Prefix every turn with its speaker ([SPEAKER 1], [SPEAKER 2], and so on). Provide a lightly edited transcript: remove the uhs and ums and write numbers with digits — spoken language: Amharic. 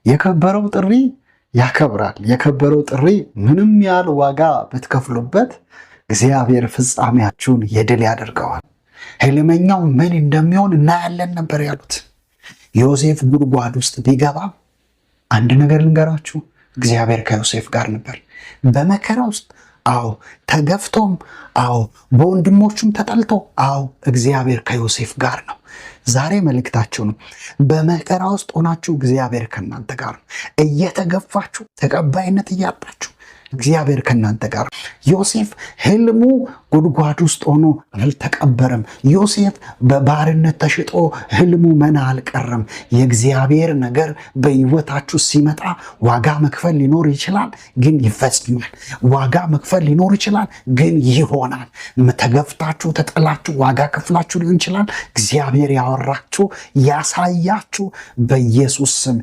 [SPEAKER 1] የከበረው ጥሪ ያከብራል። የከበረው ጥሪ ምንም ያህል ዋጋ ብትከፍሉበት እግዚአብሔር ፍጻሜያችሁን የድል ያደርገዋል። ህልመኛው ምን እንደሚሆን እናያለን ነበር ያሉት። ዮሴፍ ጉድጓድ ውስጥ ቢገባ አንድ ነገር ልንገራችሁ፣ እግዚአብሔር ከዮሴፍ ጋር ነበር። በመከራ ውስጥ አዎ፣ ተገፍቶም፣ አዎ፣ በወንድሞቹም ተጠልቶ፣ አዎ፣ እግዚአብሔር ከዮሴፍ ጋር ነው። ዛሬ መልእክታችሁ ነው። በመከራ ውስጥ ሆናችሁ እግዚአብሔር ከእናንተ ጋር ነው። እየተገፋችሁ፣ ተቀባይነት እያጣችሁ እግዚአብሔር ከእናንተ ጋር። ዮሴፍ ህልሙ ጉድጓድ ውስጥ ሆኖ አልተቀበረም። ዮሴፍ በባርነት ተሽጦ ህልሙ መና አልቀረም። የእግዚአብሔር ነገር በህይወታችሁ ሲመጣ ዋጋ መክፈል ሊኖር ይችላል፣ ግን ይፈጽማል። ዋጋ መክፈል ሊኖር ይችላል፣ ግን ይሆናል። ተገፍታችሁ ተጠላችሁ ዋጋ ከፍላችሁ ሊሆን ይችላል። እግዚአብሔር ያወራችሁ ያሳያችሁ በኢየሱስ ስም።